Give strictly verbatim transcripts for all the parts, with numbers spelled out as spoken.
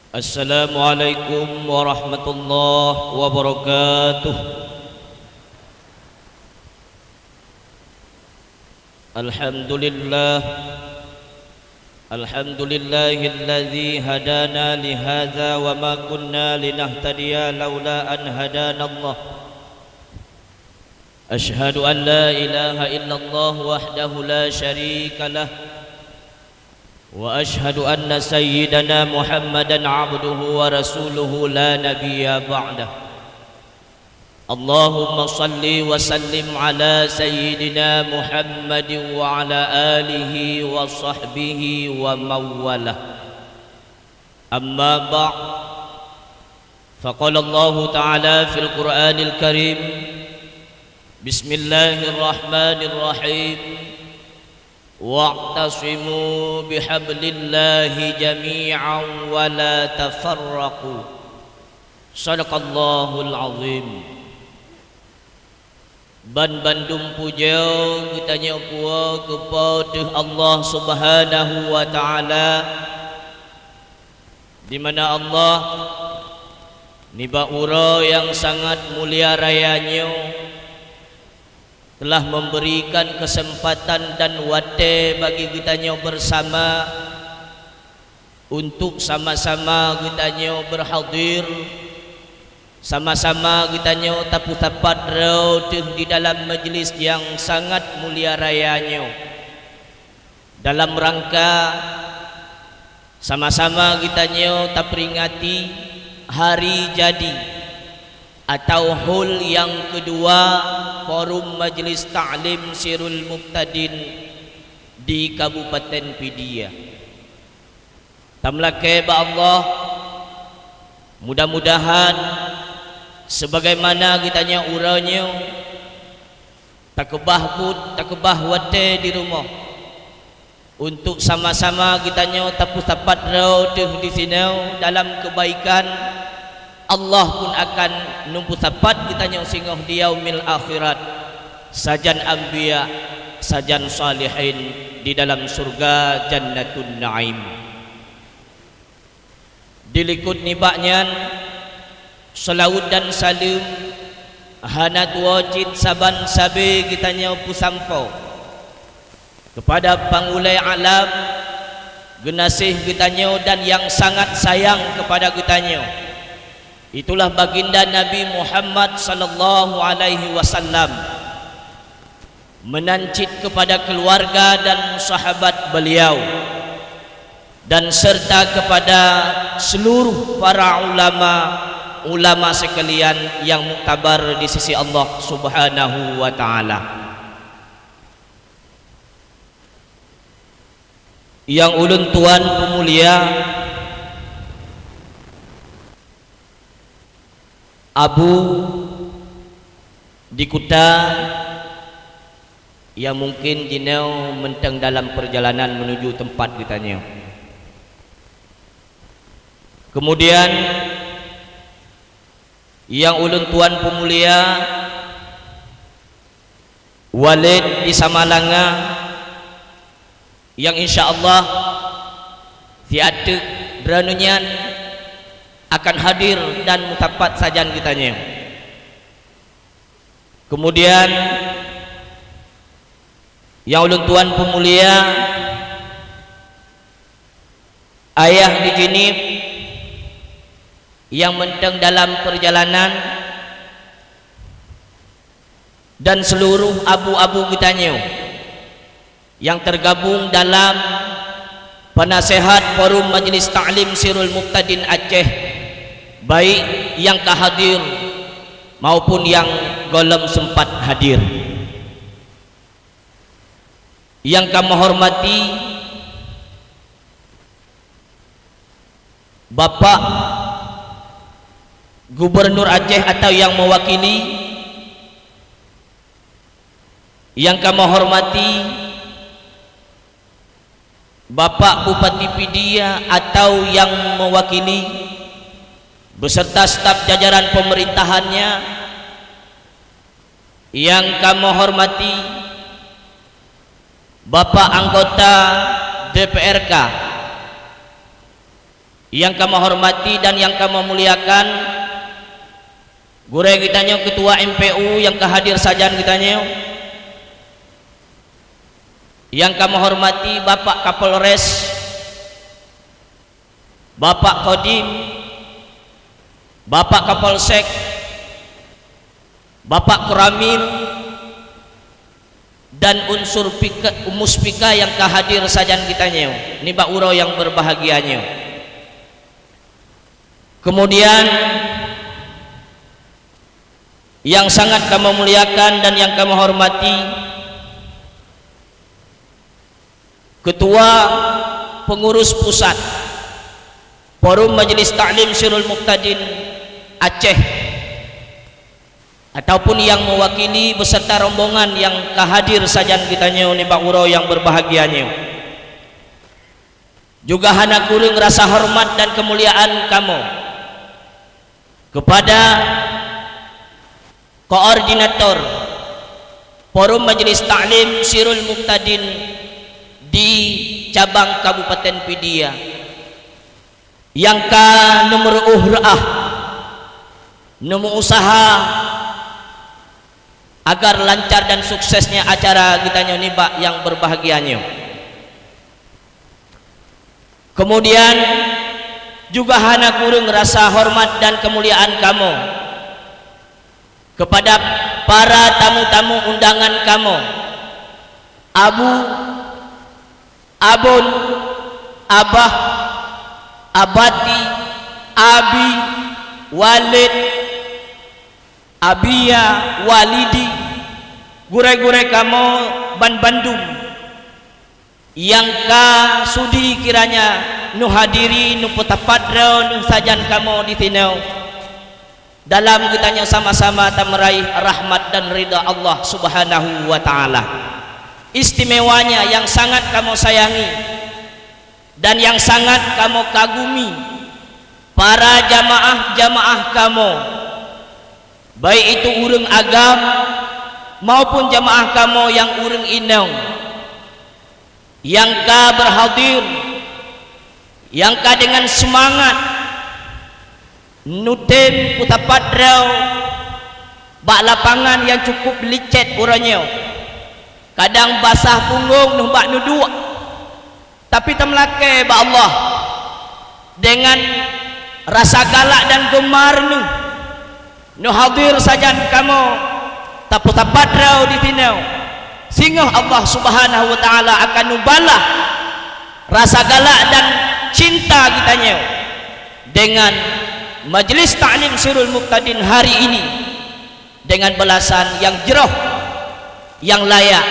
Assalamualaikum warahmatullahi wabarakatuh. Alhamdulillah. Alhamdulillahilladzi hadana lihadza wa ma kunna linahtadiya laula an hadanallah. Asyhadu an la ilaha illallah wahdahu la syarika lah. Wa asyhadu anna sayyidana Muhammadan abduhu wa rasuluhu la nabiyya ba'dah. Allahumma salli wa sallim ala sayyidina Muhammadin wa ala alihi wa sahbihi wa mawalah. Amma ba'd. Faqala Allahu ta'ala fil Qur'anil Karim, Bismillahirrahmanirrahim. Wa'tasimu bihablillahi jami'an wa la tafarraqu. Sadaqallahul azim. Ban bandum pujoe geutanyoe puwoe keu Po teuh Allah Subhanahu wa Ta'ala, di mana Allah nibak uroe nyang sangat mulia raya nyoe telah memberikan kesempatan dan watée bagi geutanyoe bersama untuk sama-sama geutanyoe berhadir, sama-sama geutanyoe tapeusapat droe teuh di dalam majlis nyang sangat mulia raya nyoe. Dalam rangka sama-sama geutanyoe taperingati hari jadi atau haul nyang keudua Forum Majlis Taklim Sirul Mubtadin di Kabupaten Pidie. Tameulakée bak Allah, mudah-mudahan sebagaimana geutanyoe uroe nyoe takeubah buet, takeubah watée di rumoh, untuk sama-sama geutanyoe tapeusapat droe teuh disinoe dalam keubaikan, Allah pun akan neupeusapat geutanyoe singoh di yaumil akhirat, sajan anbiya, sajan salihin di dalam syurga Jannatun Naim. Dilikot nibak nyan, seulaweuet dan saleuem hana tuwoe cit saban sabe geutanyoe peusampoe keupada Pangulée Alam, geunaséh geutanyoe dan nyang sangat sayang keupada geutanyoe, itulah Baginda Nabi Muhammad sallallahu alaihi wasallam, meunan cit keupada keuluwarga dan sahabat beliau, dan serta keupada seuluruh para ulama-ulama seukalian nyang muktabar di sisi Allah Subhanahu wa Ta'ala. Nyang ulôn tuan peumulia, Abu di kuta nyang mungken jinoe mantong dalam peurjalanan meunuju teumpat geutanyoe. Keumudian, nyang ulôn tuan peumulia, Walid di Samalanga, nyang insya Allah siat teuk droeneuh nyan akan hadir dan meusapat sajan geutanyoe. Keumudian, nyang ulôn tuan peumulia, Ayah di Jeunieb nyang mantong dalam peurjalanan, dan seuluruh abu-abu geutanyoe nyang teugabong dalam peunaseuhat Forum Majlis Taklim Sirul Mubtadin Aceh, baik nyang ka hadir maupun nyang gohlom seumpat hadir. Nyang ka meuhormati Bapak Gubernur Aceh atau nyang meuwakili, nyang ka meuhormati Bapak Bupati Pidie atau nyang meuwakili, beserta staf jajaran peumerintahannya, nyang ka meuhormati Bapak Anggota D P R K, Nyang kamoe hormati dan nyang kamoe muliakan, gurée geutanyoe Ketua M P U nyang ka hadir sajan geutanyoe, nyang kamoe hormati Bapak Kapolres, Bapak Kodim, Bapak Kapolsek, Bapak Koramil, dan unsur pika-, muspika nyang ka hadir sajan geutanyoe nibak uroe nyang berbahagia nyoe. Kemudian, nyang sangat kamoe muliakan dan nyang kamoe hormati, Ketua Pengurus Pusat Forum Majelis Taklim Sirul Muqtadin Aceh, ataupun nyang mewakili beserta rombongan nyang ka hadir sajan geutanyoe nibak uroe nyang berbahagia nyoe. Juga hana kureueng rasa hormat dan keumuliaan kamoe kepada Koordinator Forum Majelis Taklim Sirul Muqtadin di cabang Kabupaten Pidie, nyang ka neumeuruôh reuah, neumeuusaha agar lancar dan suksesnya acara geutanyoe nibak nyang berbahagia nyoe. Kemudian, juga hana kureueng rasa hormat dan keumuliaan kamoe kepada para tamu-tamu undangan kamoe, Abu, Abon, Abah, Abati, Abi, Walid, Abiya, Walidi, gurée-gurée kamoe banbandum nyang ka sudi kiranya neuhadiri, neupeusapat droe neusajan kamoe disinoe dalam geutanyoe sama-sama tameuraih rahmat dan ridha Allah Subhanahu wa Ta'ala. Istimewanya nyang sangat kamoe sayangi dan nyang sangat kamoe kagumi, para jamaah-jamaah kamoe, baik itu ureuëng agam maupun jamaah kamoe nyang ureuëng inong, nyang ka berhadir, nyang ka deungon seumangat neutem peusapat droe bak lapangan nyang cukup licet uroe nyoe. Kadang basah punggong neuh bak neuduek, tapi tameulakée bak Allah deungon rasa galak dan geumar neuh. Neuhadir sajan kamoe tapeusapat droe disinoe, singoh Allah Subhanahu wa Ta'ala akan neubalah rasa galak dan cinta geutanyoe deungon Majelis Taklim Sirul Muqtadin hari ini deungon balasan nyang jroh, nyang layak,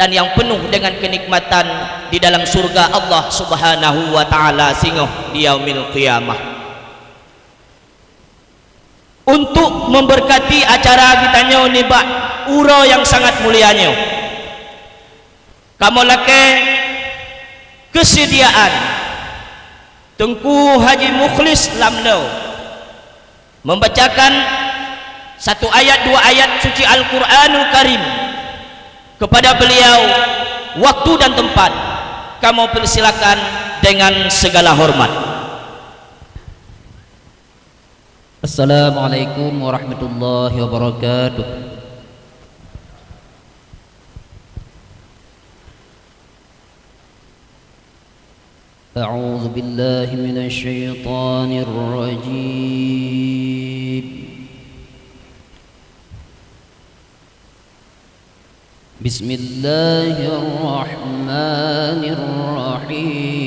dan nyang peunoh deungon keunikmatan di dalam syurga Allah Subhanahu wa Ta'ala singoh di Yaumil Qiyamah. Untuk memberkati acara geutanyoe nibak uroe nyang sangat mulia nyoe, kamoe lakée keuseudiaan Teungku Haji Mukhlis Lamlo membacakan satu ayat dua ayat suci Al-Quranul Karim kepada beliau waktu dan tempat. Kamoe persilakan dengan segala hormat. Assalamualaikum warahmatullahi wabarakatuh. أعوذ بالله من الشيطان الرجيم. بسم الله الرحمن الرحيم.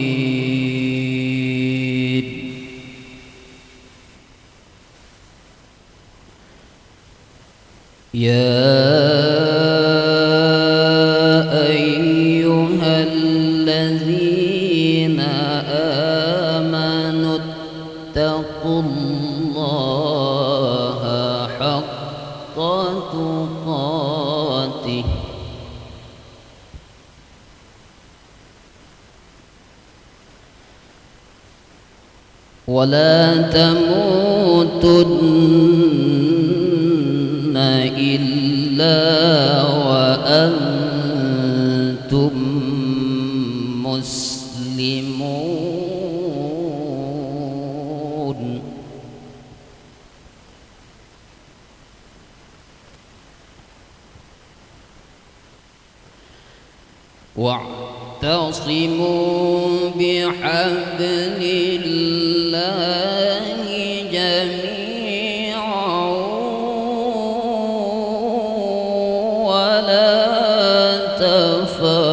يا أيها الذين آمنوا اتقوا الله حق تقاته ولا تموتن إلا وأنتم مسلمون. واعتصموا بحبل الله جميعا ولا تفرقوا.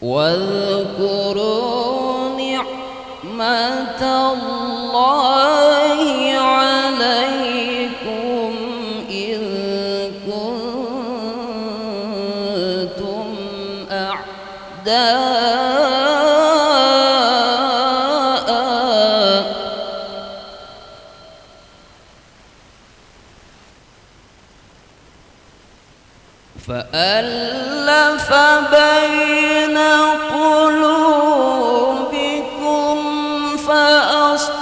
واذكروا نعمة الله عليكم إذ كنتم أعداء فألف بين قلوبكم فأصبحتم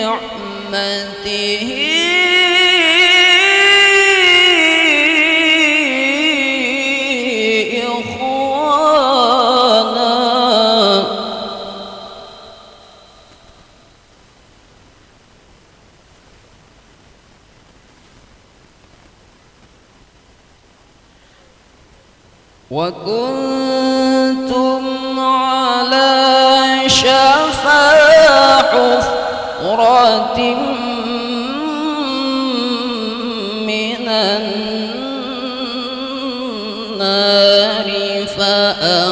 بنعمته إخوانا. وكنتم على شفا حفرة من النار فأنقذكم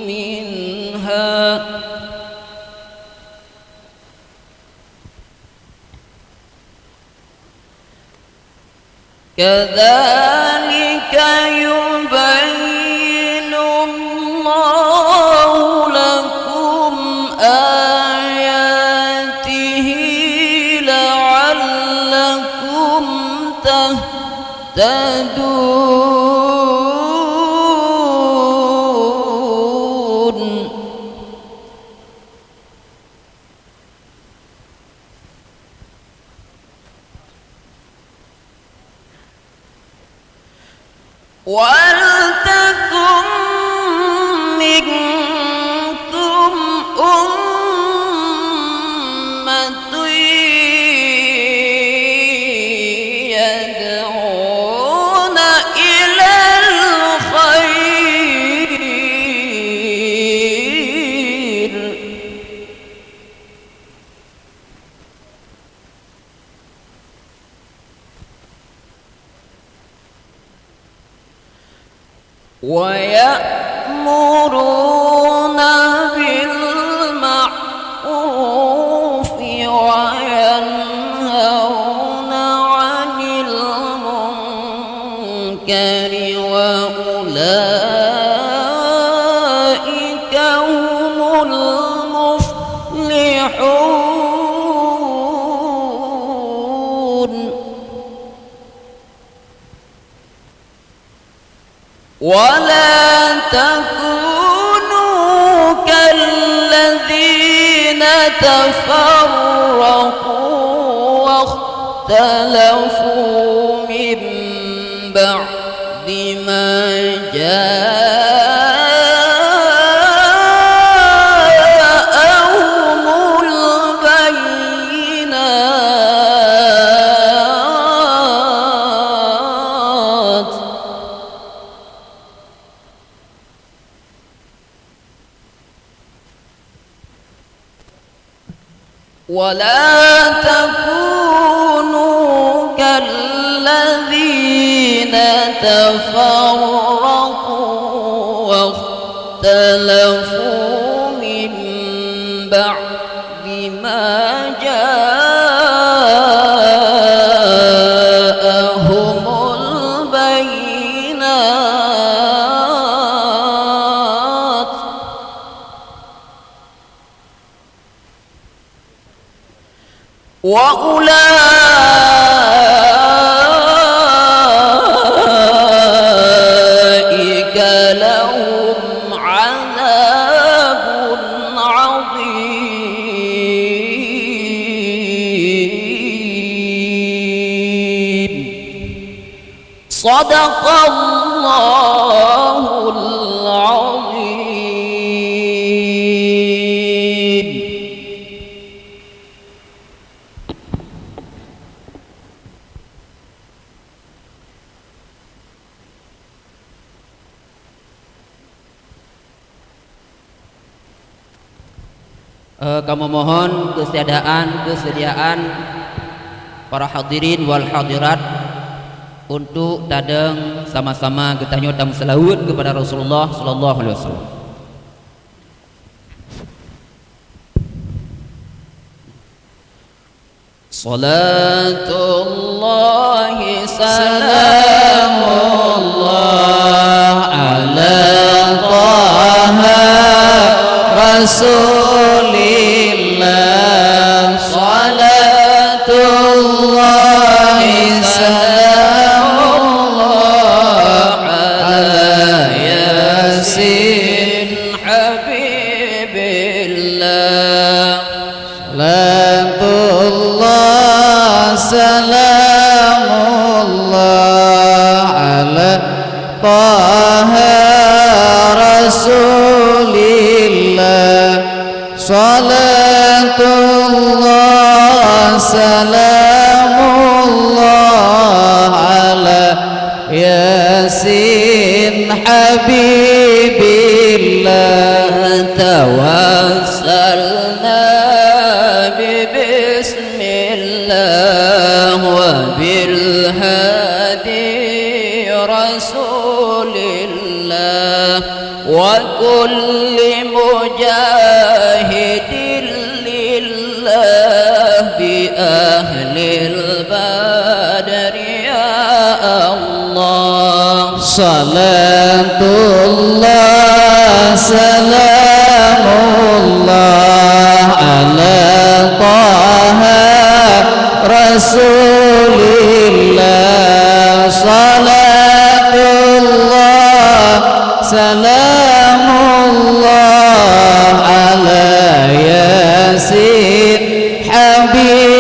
منها. كذلك يبين الله لكم آياته لعلكم تهتدون. ولتكن منكم أمة يدعون إلى الخير ويأمرون بالمعروف وينهون عن المنكر وأولئك هم المفلحون. ولا تكونوا كالذين تفرقوا واختلفوا من بعد ما جاءهم البينات. ولا تكونوا كالذين تفرقوا واختلفوا من بعد ما جاءهم البينات. وأولئك لهم عذاب عظيم. Sadaqallahul azim. Eh, kamoe mohon keusiadaan, keuseudiaan para hadirin wal hadirat untuk tadong sama-sama geutanyoe tameuseulaweuet keupada Rasulullah sallallahu alaihi wasallam. Salatullahi salamullah ala Taha Rasulillah. Salatullahi salamullah ala Yasin Habibillah. Salatullah, salamullah ala Taha Rasulillah. Salatullah, salamullah ala Yasin Habibillah. Tawassalna bi bismillah wa bil hadi Rasulillah wa kulli mujahidin lillah bi ahlil badri ya Allah. Salatullah, salamullah ala Taha Rasulillah. Salatullah, salamullah ala Yasin Habibillah.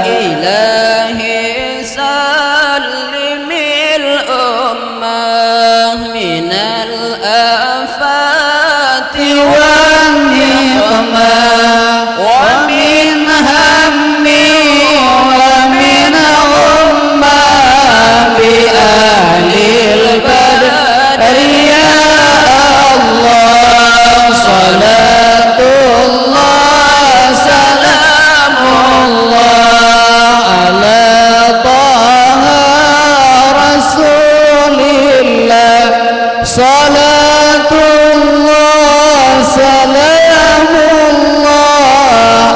Ilahi sallimil ummah minal afati wan niqmah wa min hammi wa min ghammah bi ahlil badri ya Allah. Salatullah, salamullah ala Taha Rasulillah. Salatullah, salamullah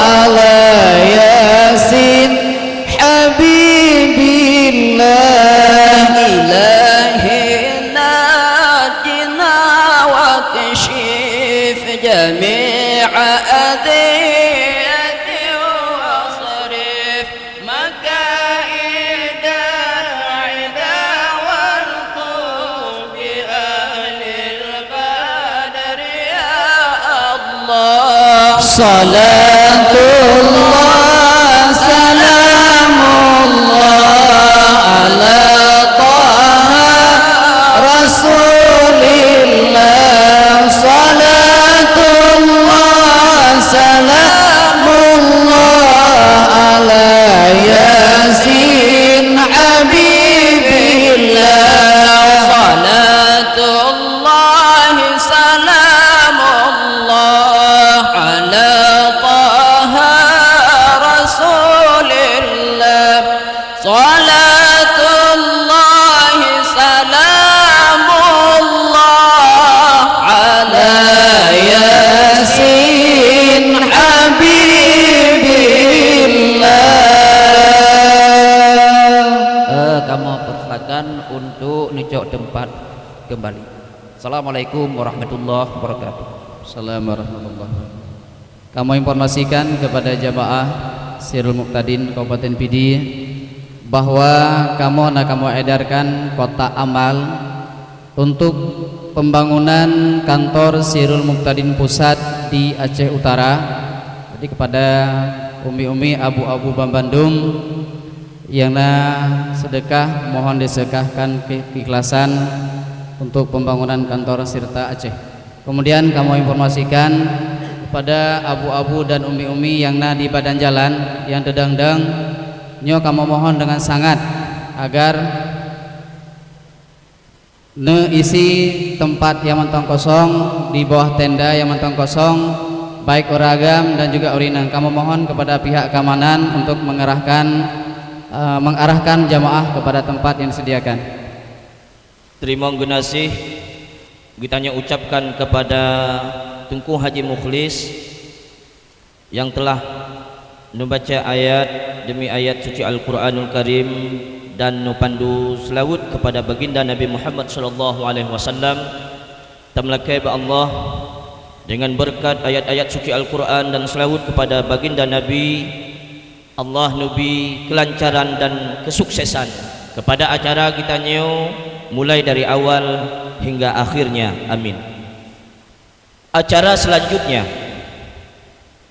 ala Yasin Habibillah. Ilahi najina wa kashif jami'a adiyati wasrif makaidal ida wal khuf bi ahlil badri ya Allah. Salatullah, salamullah ala Taha Rasulillah. Salatullah, salamullah ala Yasin Habibillah. Salatullah, salamullah ala Taha Rasulillah. Salatullah, salamullah ala Yasin Habibillah. Eh, kamoe persilakan untuk neucok tempat kembali. Assalamualaikum warahmatullahi wabarakatuh. Assalamualaikum warahmatullahi wabarakatuh. Kamoe informasikan kepada jamaah Sirul Muqtadin Kabupaten Pidie bahwa kamoe na kamoe edarkan kotak amal untuk pembangunan kantor Sirul Muqtadin Pusat di Aceh Utara. Jadi kepada umi-umi, abu-abu banbandum, Nyang na seudeukah, mohon diseudekahkan ke-, keikhlasan untuk pembangunan kantor Sirta Aceh. Kemudian kamoe informasikan kepada abu-abu dan umi-umi nyang na di badan jalan nyang teudong-dong, nyoe kamoe mohon dengan sangat agar neuisi teumpat nyang mantong kosong di bawah tenda nyang mantong kosong, baik ureueng agam dan juga ureueng inong. Kamoe mohon kepada pihak keamanan untuk mengarahkan, eh, mengarahkan jamaah kepada tempat yang disediakan. Teurimong geunaséh geutanyoe ucapkan kepada Teungku Haji Mukhlis yang telah neubaca ayat demi ayat suci Al-Quranul Karim dan neupandu selawat kepada Baginda Nabi Muhammad sallallahu alaihi wasallam. Tameulakée bak Allah, dengan berkat ayat-ayat suci Al-Quran dan selawat kepada Baginda Nabi, Allah neubi kelancaran dan kesuksesan kepada acara geutanyoe mulai dari awal hingga akhirnya. Amin. Acara selanjutnya